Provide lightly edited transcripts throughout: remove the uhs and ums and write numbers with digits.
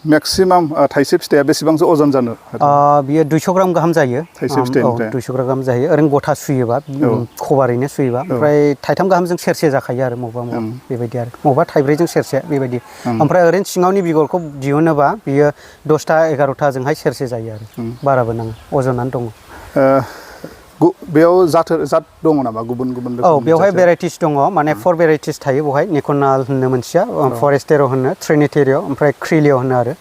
maximum थाइसे फिथाइया बेसेबांसो अजन जानो बियो 200 ग्राम गाहाम जायो थाइसे फिथाइनिफ्राय 200 ग्राम जायो ओरैनो गथा सुयोबा खबारैनो सुयोबा ओमफ्राय थाइथाम गाहामजों सेरसे जाखायो आरो मबा बेबायदि आरो मबा थाइब्रैजों सेरसे बेबायदि ओमफ्राय ओरैनो सिङावनि बिगरखौ दिहुनोबा बियो 10टा 11टाजोंहाय सेरसे जायो आरो बाराबो नाङा अजनानो दङ बेयाव जात दङ नामा गुबुन गुबुन रोखोमनि बेवहाय भेराइटिस दङ माने 4 भेराइटिस थायो बेवहाय निकनाल होननो मोनसेया फरेस्टेरो होनो ट्रिनिटेरियो ओमफ्राय क्रिलियो होनो आरो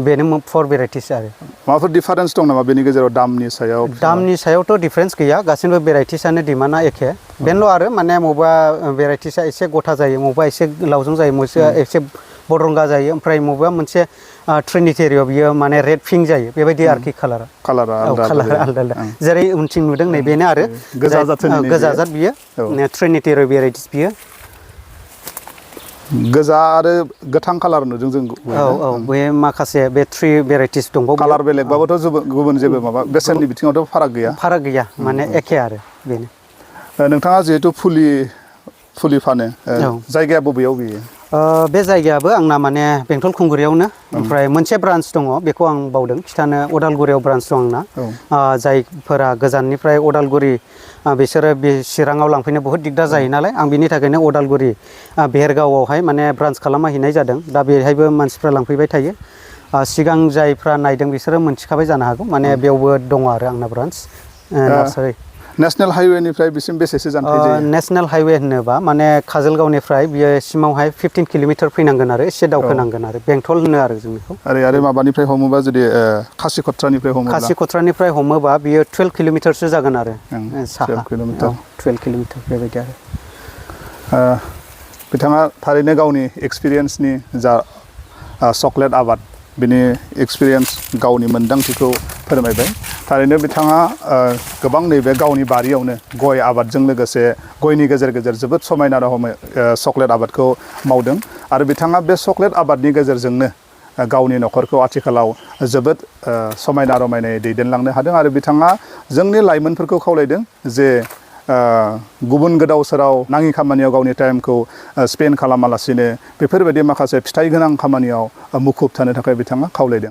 बेनो 4 भेराइटिस आरो माबाफोर डिफारेन्स दं नामा बेनि गेजेराव दामनि सायावथ' डिफारेन्स गैया गासैबो भेराइटिसआनो डिमान्डआ एखे बेनोल' आरो माने मबा भेराइटिसआ एसे गथा जायो मबा एसे लावजं जायो मबा एसे बरंगा जायो ओमफ्राय मबा मोनसे ट्रिनिटेरियो बियो माने रेड पिंक जायो बेबायदि आरोखि कालारा आलदा जेरै उनथिं नुदों नै बेनो आरो गोजा जात बियो ट्रिनिटेरियो भेराइटिस बियो गोजा आरो गोथां कालार नुदों जों बे माखासे बे 3 भेराइटिस दंबावो कालार बेलेगबाबोथ' गुबुन जेबो माबा बेसेननि बिथिङावथ' फाराग गैया माने एखे आरो बेनो नोंथाङा जिहेतु फुलि फानो जायगाया बबेयाव बियो बे जायगायाबो आंना माने बेंटल खुंगुरियावनो ओमफ्राय मोनसे ब्रान्स दङ बेखौ आं बावदों खिथानो अदालगुरियाव ब्रान्स दं आंना जायफोरा गोजाननिफ्राय अदालगुरि बिसोरो चिराङाव लांफैनो बहुत दिगदार जायो नालाय आं बिनि थाखायनो अदालगुरि बेरगावआवहाय माने ब्रान्स खालामना हैनाय जादों दा बेहायबो मानसिफ्रा लांफैबाय थायो सिगां जायफ्रा नायदों बिसोरो मोनथिखाबाय जानो हागौ माने बेयावबो दङ आरो आंना ब्रान्स नार्सारि नेशनेल हाइवेनिफ्राय बिसिम बेसेसो जानथाय जायो नेशनेल हाइवे होनोबा माने काजलगावनिफ्राय बियो सिमावहाय 15 किल'मिटार फैनांगोन आरो एसे दावखोनांगोन आरो बेंटल होनो आरो जोंनिखौ आरो माबानिफ्राय हमोबा जुदि खासिखत्रानिफ्राय हमोबा बियो 12 किल'मिटारसो जागोन आरो 12 किल'मिटार बेबायदि आरो बिथाङा थारैनो गावनि एक्सपिरियेन्सनि जा चकलेट आबाद बिनि एक्सपिरियेन्स गावनि मोनदांथिखौ फोरमायबाय थारैनो बिथाङा गोबां नैबे गावनि बारियावनो गय आबादजों लोगोसे गयनि गेजेर गेजेर जोबोद समायना रमाय चकलेट आबादखौ मावदों आरो बिथाङा बे चकलेट आबादनि गेजेरजोंनो गावनि न'खरखौ आथिखालाव जोबोद समायना रमायनायै दैदेनलांनो हादों आरो बिथाङा जोंनि लाइमोनफोरखौ खावलायदों जे गुबुन गोदाव सोराव नाङि खामानियाव गावनि टाइमखौ स्पेन्ड खालामालासिनो बेफोरबायदि माखासे फिथाइ गोनां खामानियाव मुखुब थानो थाखाय बिथाङा खावलायदों